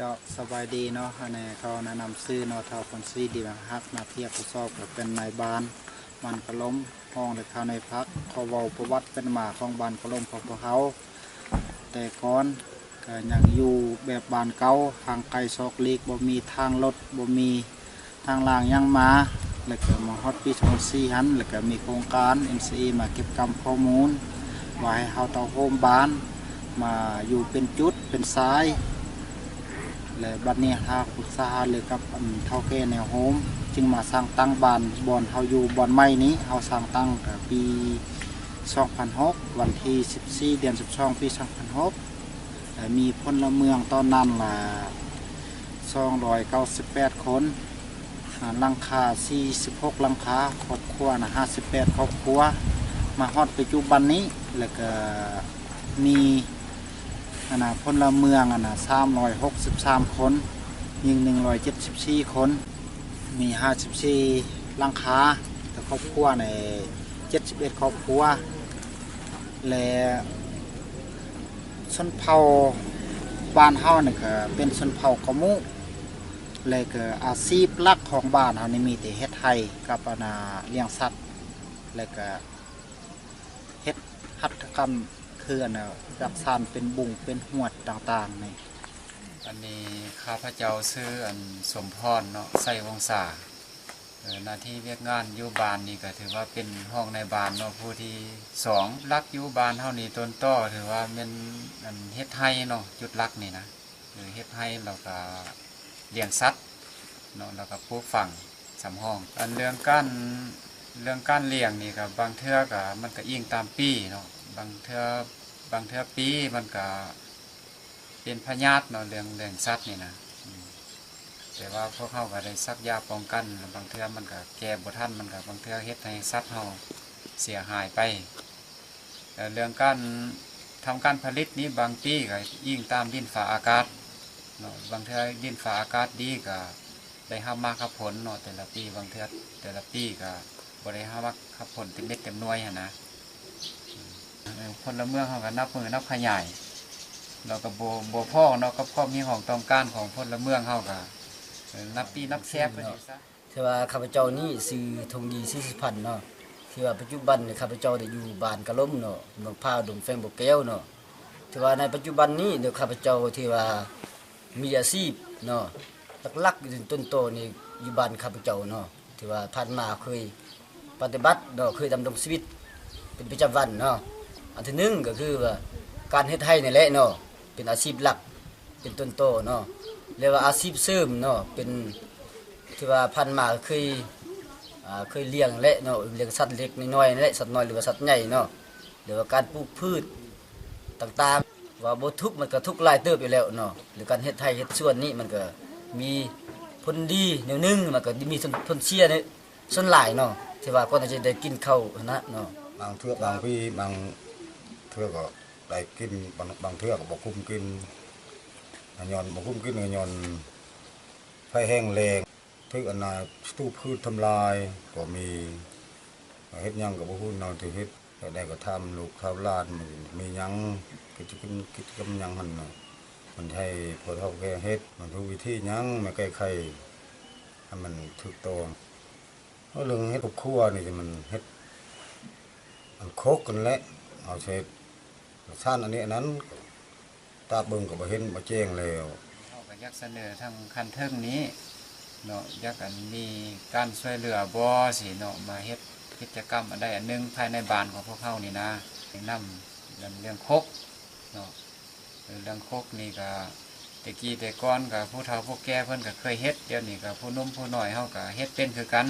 ເຈົ້າ ສະບາຍດີເນາະ ອັນນີ້ຂໍແນະນຳຊື່ເນາະ ທ້າວ ພອນສີ ດີແບງຮັກ ໜ້າທີ່ຮັບຜິດຊອບກໍເປັນນາຍບ້ານບ້ານກະລົມ ຮອງເລຂາໜ່ວຍພັກ. ຂໍເວົ້າປະຫວັດເປັນມາຂອງບ້ານກະລົມຂອງພວກເຮົາ ແຕ່ກ່ອນກໍຍັງຢູ່ແບບບ້ານເກົ່າ ຫ່າງໄກສອກຫຼີກ ບໍ່ມີທາງລົດ ບໍ່ມີ ທາງລ່າງຍັງມາ ແລ້ວກໍມາຮອດປີສອງພັນສີ່ຫັ້ນ ແລ້ວກໍມີໂຄງການ ເອັນຊີອີ ມາເກັບກຳຂໍ້ມູນ ວ່າໃຫ້ເຮົາເຕົ້າໂຮມບ້ານ ມາຢູ່ເປັນຈຸດເປັນສາຍ ແລະ ບັດນີ້ຫາປຶກສາຫາລືກັບ ອັນ ເຖົ້າແກ່ແນວໂຮມ ຈຶ່ງມາສ້າງຕັ້ງບ້ານ ບ່ອນເຮົາຢູ່ບ່ອນໃໝ່ນີ້ ເຮົາສ້າງຕັ້ງກໍປີສອງພັນຫົກ ວັນທີສິບສີ່ ເດືອນສິບສອງ ປີສອງພັນຫົກ ແລະ ມີພົນລະເມືອງຕອນນັ້ນລະສອງຮ້ອຍເກົ້າສິບແປດຄົນ ອາ ຫຼັງຄາສີ່ສິບຫົກຫຼັງຄາ ຄອບຄົວນະຫ້າສິບແປດຄອບຄົວ ມາຮອດປັດຈຸບັນນີ້ ແລ້ວກະມີ ອັນນະ ພົນລະເມືອງ ອັນນະ ສາມຮ້ອຍຫົກສິບສາມຄົນ ຍິງໜຶ່ງຮ້ອຍເຈັດສິບສີ່ຄົນ ມີຫ້າສິບສີ່ຫຼັງຄາ ແຕ່ຄອບຄົວໃນເຈັດສິບເອັດຄອບຄົວ ແລະ ຊົນເຜົ່າບ້ານເຮົານີ້ກະເປັນຊົນເຜົ່າກະມຸ ແລະກະອາຊີບຫຼັກຂອງບ້ານເຮົານີ້ມີແຕ່ເຮັດໄຮ່ກັບ ອັນນະ ລ້ຽງສັດ ແລະກະເຮັດຫັດຖະກຳ ຄື ອັນນະ ຈັກສານເປັນບຸງເປັນຫວດຕ່າງໆນີ້. ອັນນີ້ຂ້າພະເຈົ້າຊື່ ອັນ ສົມພອນເນາະ ໄຊວົງສາ. ເອີ ໜ້າທີ່ວຽກງານຢູ່ບ້ານນີ້ກໍຖືວ່າເປັນຮອງນາຍບ້ານເນາະ ຜູ້ທີສອງ. ຫຼັກຢູ່ບ້ານເຮົານີ້ຕົ້ນຕໍຖືວ່າແມ່ນ ອັນ ເຮັດໄຮ່ເນາະ ຈຸດຫຼັກນີ້ນະ ເຮັດໄຮ່ ແລ້ວກໍລ້ຽງສັດເນາະ ແລ້ວກໍປູກຝັງສຳຮອງ. ອັນເລື່ອງການ ເລື່ອງການລ້ຽງນີ້ກໍບາງເທື່ອກໍມັນກໍອີງຕາມປີເນາະ ບາງເທື່ອ ບາງເທື່ອປີມັນກໍ ເປັນພະຍາດເນາະ ເລື່ອງ ເລື່ອງສັດນີ້ນະ ອືມ ແຕ່ວ່າພວກເຮົາກໍໄດ້ສັກຢາປ້ອງກັນ ບາງເທື່ອມັນກໍແກ້ບໍ່ທັນ ມັນກໍບາງເທື່ອເຮັດໃຫ້ສັດເຮົາເສຍຫາຍໄປ. ແລ້ວເລື່ອງການ ທຳການຜະລິດນີ້ ບາງປີກໍອີງຕາມດິນຟ້າອາກາດເນາະ ບາງເທື່ອດິນຟ້າອາກາດດີກໍໄດ້ຮັບໝາກຮັບຜົນເນາະ ແຕ່ລະປີ ບາງເທື່ອແຕ່ລະປີກໍ ບໍ່ໄດ້ຮັບ ຮັບຜົນເຕັມເມັດເຕັມໜ່ວຍຫັ້ນນະ. ເອີ ພົນລະເມືອງເຮົາກໍນັບມື້ນັບຂະຫຍາຍ ແລ້ວກໍບໍ່ ບໍ່ພໍເນາະ ກັບຄວາມຮຽກຮ້ອງຕ້ອງການຂອງພົນລະເມືອງເຮົາກໍ ເອີ ນັບປີນັບແຊບໄປຊີ້ຊະ. ຖືວ່າຂ້າພະເຈົ້ານີ້ຊື່ ທົງດີ ສີສຸພັນເນາະ ທີ່ວ່າປັດຈຸບັນນີ້ຂ້າພະເຈົ້າໄດ້ຢູ່ບ້ານກະລົມເນາະ ເມືອງພ້າວ ດົງແຟງບໍ່ແກ້ວເນາະ. ຖືວ່າໃນປັດຈຸບັນນີ້ເນາະ ຂ້າພະເຈົ້າທີ່ວ່າ ມີອາຊີບເນາະ ຫຼັກໆຢູ່ຕົ້ນຕໍນີ້ຢູ່ບ້ານຂ້າພະເຈົ້າເນາະ ທີ່ວ່າຜ່ານມາເຄີຍປະຕິບັດເນາະ ເຄີຍດຳລົງຊີວິດເປັນປະຈຳວັນເນາະ. ອັນທີໜຶ່ງກໍຄືວ່າການເຮັດໄຮ່ນີ້ແຫຼະເນາະ ເປັນອາຊີບຫຼັກ ເປັນຕົ້ນຕໍເນາະ ແລະວ່າອາຊີບເສີມເນາະ ເປັນທີ່ວ່າຜ່ານມາເຄີຍ ອ່າ ເຄີຍລ້ຽງແຫຼະເນາະ ລ້ຽງສັດເລັກນ້ອຍນັ້ນແຫຼະ ສັດນ້ອຍ ຫຼືວ່າສັດໃຫຍ່ເນາະ ຫຼືວ່າການປູກພືດຕ່າງໆ ວ່າບໍ່ທຸກມັນກໍທຸກຫຼາຍເຕີບຢູ່ແລ້ວເນາະ ຫຼືການເຮັດໄຮ່ເຮັດສວນນີ້ມັນກໍມີຜົນດີແນວໜຶ່ງ ມັນກໍມີຜົນເສຍໃນສ່ວນຫຼາຍເນາະ ທີ່ວ່າກ່ອນທີ່ຈະໄດ້ກິນເຂົ້າຫັ້ນນະເນາະ. ບາງເທື່ອບາງປີ ບາງເທື່ອກໍໄດ້ກິນ ບາງ ບາງເທື່ອກໍບໍ່ກຸ້ມກິນ ຍ້ອນບໍ່ກຸ້ມກິນ ກໍຍ້ອນໄພແຫ້ງແລ້ງ ຖືກອັນນາ ສັດຕູພືດທຳລາຍກໍມີ ເຮັດຫຍັງກໍບໍ່ຮູ້ແນວຊິເຮັດ ແນວໃດກໍຖາມລູກຖາມຫຼານ ມັນມີຫຍັງ ກິດຈະກຳ ກິດຈະກຳຫຍັງຫັ້ນນະ ມັນໃຫ້ພໍ່ເຖົ້າແກ່ເຮັດ ມັນຮູ້ວິທີຫຍັງມາແກ້ໄຂໃຫ້ມັນຖືກຕ້ອງ. ເອົາເລື່ອງເຮັດຄອບຄົວນີ້ ມັນເຮັດ ອັນຄົກຫັ້ນແຫຼະ ເອົາເສດ ສານອັນນີ້ອັນນັ້ນ ຕາເບິ່ງກໍບໍ່ເຫັນບໍ່ແຈ້ງແລ້ວ. ເຮົາກໍຢາກສະເໜີທາງຂັ້ນເທິງນີ້ເນາະ ຢາກອັນມີການຊ່ວຍເຫຼືອບໍ່ຊີ້ເນາະ ມາເຮັດກິດຈະກຳອັນໃດອັນໜຶ່ງພາຍໃນບ້ານຂອງພວກເຮົານີ້ນະ ແນະນຳເລື່ອງ ເລື່ອງຄົກເນາະ. ເອີ ເລື່ອງຄົກນີ້ກະ ແຕ່ກີ້ແຕ່ກ່ອນກະຜູ້ເຖົ້າຜູ້ແກ່ເພິ່ນກະເຄີຍເຮັດ ດຽວນີ້ກະຜູ້ໜຸ່ມຜູ້ນ້ອຍເຮົາກະເຮັດເປັນຄືກັນ.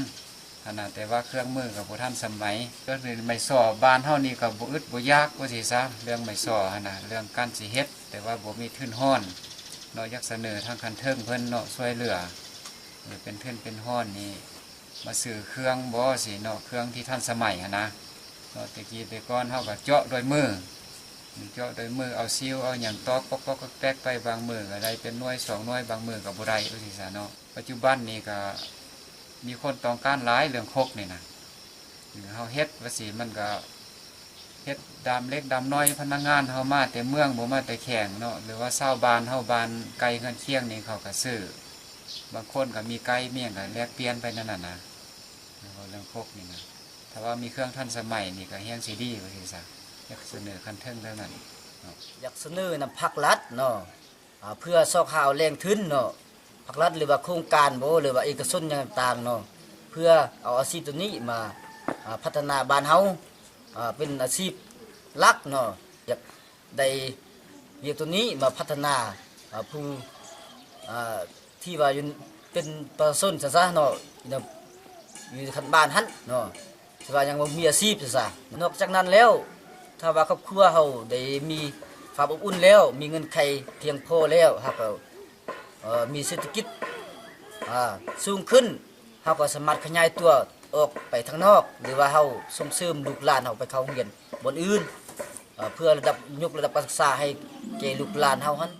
ຫັ້ນນະ ແຕ່ວ່າເຄື່ອງມືກໍບໍ່ທັນສະໄໝ ກໍຄືໄມ້ສໍ້ ບ້ານເຮົານີ້ກໍບໍ່ອຶດບໍ່ຢາກວ່າຊີ້ຊະ ເລື່ອງໄມ້ສໍ້ຫັ້ນນະ ເລື່ອງການຊິເຮັດ ແຕ່ວ່າບໍ່ມີທຶນຮອນເນາະ. ຢາກສະເໜີທາງຂັ້ນເທິງເພິ່ນເນາະ ຊ່ວຍເຫຼືອ ເອີ ເປັນທຶນເປັນຮອນນີ້ ມາຊື້ເຄື່ອງບໍ່ຊີ້ເນາະ ເຄື່ອງທີ່ທັນສະໄໝຫັ້ນນະເນາະ. ແຕ່ກີ້ແຕ່ກ່ອນເຮົາກໍເຈາະດ້ວຍມື ເຈາະດ້ວຍມື ເອົາຊິວເອົາຫຍັງຕອກປອກໆແຕກໆໄປ ບາງມື້ກໍໄດ້ເປັນໜ່ວຍສອງໜ່ວຍ ບາງມື້ກໍບໍ່ໄດ້ວ່າຊີ້ຊະເນາະ. ປັດຈຸບັນນີ້ກໍມີຄົນຕ້ອງການຫຼາຍເລື່ອງຄົກນີ້ນະ ເຮົາເຮັດວ່າຊີ້ ມັນກໍ ເຮັດດາມເຫຼັກດາມນ້ອຍ ພະນັກງານເຮົາມາແຕ່ເມືອງ ບໍ່ມາແຕ່ແຂວງເນາະ ຫຼືວ່າຊາວບ້ານເຮົາ ບ້ານໃກ້ເຮືອນຄຽງນີ້ ເຂົາກໍຊື້ ບາງຄົນກໍມີໄກ່ມີຫຍັງ ກໍແລກປ່ຽນໄປແນວນັ້ນນະ. ເວົ້າເລື່ອງຄົກນີ້ນະ ຖ້າວ່າມີເຄື່ອງທັນສະໄໝນີ້ ກໍແຮງຊິດີວ່າຊີ້ຊະ. ຢາກສະເໜີຂັ້ນເທິງເທົ່ານັ້ນເນາະ. ຢາກສະເໜີນຳພັກລັດເນາະ ອ່າ ເພື່ອຊອກຫາແຫຼ່ງທຶນເນາະ ພາກລັດ ຫຼືວ່າໂຄງການບໍ ຫຼືວ່າເອກະຊົນຫຍັງຕ່າງໆເນາະ ເພື່ອເອົາອາຊີບໂຕນີ້ມາ ອ່າ ພັດທະນາບ້ານເຮົາ ອ່າ ເປັນອາຊີບຫຼັກເນາະ. ຢາກໄດ້ວຽກໂຕນີ້ມາພັດທະນາ ອ່າ ຜູ້ ອ່າ ທີ່ວ່າຢູ່ ເປັນປະຊາຊົນຊັ້ນຊະເນາະ ຢູ່ໃນຂັ້ນບ້ານຫັ້ນເນາະ ທີ່ວ່າຍັງບໍ່ມີອາຊີບຊັ້ນຊະ. ນອກຈາກນັ້ນແລ້ວ ຖ້າວ່າຄອບຄົວເຮົາໄດ້ມີຄວາມອົບອຸ່ນແລ້ວ ມີເງື່ອນໄຂພຽງພໍແລ້ວ ເຮົາກໍ ເອີ ມີເສດຖະກິດ ອ່າ ສູງຂຶ້ນ ເຮົາກໍສາມາດຂະຫຍາຍຕົວອອກໄປທາງນອກ ຫຼືວ່າເຮົາສົ່ງເສີມລູກຫຼານເຮົາໄປເຂົ້າໂຮງຮຽນບ່ອນອື່ນ ເອີ ເພື່ອລະດັບ ຍົກລະດັບການສຶກສາໃຫ້ແກ່ລູກຫຼານເຮົາຫັ້ນ.